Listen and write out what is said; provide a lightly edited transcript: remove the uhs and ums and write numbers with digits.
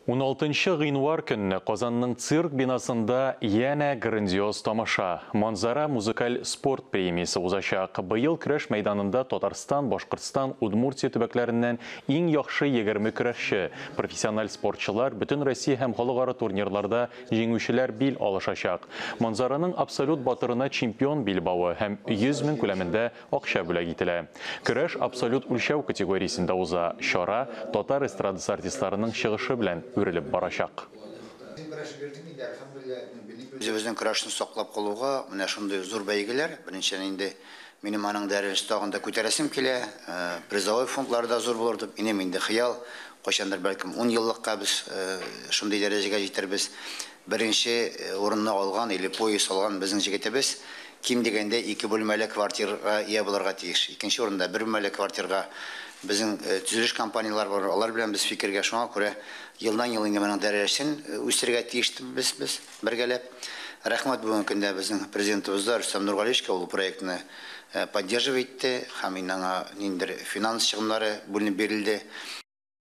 16 гыйнвар көнне Казанның цирк бинасында янә грандиоз тамаша. Манзара музыкаль спорт премиясе узачак. Быел көрәш мәйданында Татарстан, Башкортстан, Удмуртия төбәкләреннән иң яхшы 20 көрәшче, профессиональ спортчылар, бөтен Россия һәм халыкара турнирларда җиңүчеләр бил алышачак. Манзараның абсолют батырына чемпион билбавы һәм 100 мең күләмендә акча бүләк ителә. Көрәш абсолют үлчәү категориясендә уза. Чара татар эстрадасы артистларының чыгышы белән үрелеп барачак. Үзебезнең көрәшне саклап калуга менә шундый зур бәйгеләр. Беренчедән инде минем аның дәрәҗәсен тагын да күтәрәсем килә. Призовой фондлары да зур булыр дип, минем инде хыял, кайчандыр бәлкем 10 еллыкка без шундый дәрәҗәгә җитербез. Беренче урынны алган или пояс алган безнең җегетебез ким дигәндә 2 бүлмәле квартирага ия булырга тиеш. Икенче урында 1 бүлмәле квартирага безнең төзелеш компанияләр бар, алар белән без фикергә, шуңа күрә елдан-ел инде моның дәрәҗәсен үстерергә тиешбез без бергәләп. Рәхмәт бүгенге көндә безнең президентыбызга Рөстәм Нургалиевичка, ул проектны поддерживать итте һәм инде аңа ниндидер финанс чыгымнары бүленеп бирелде.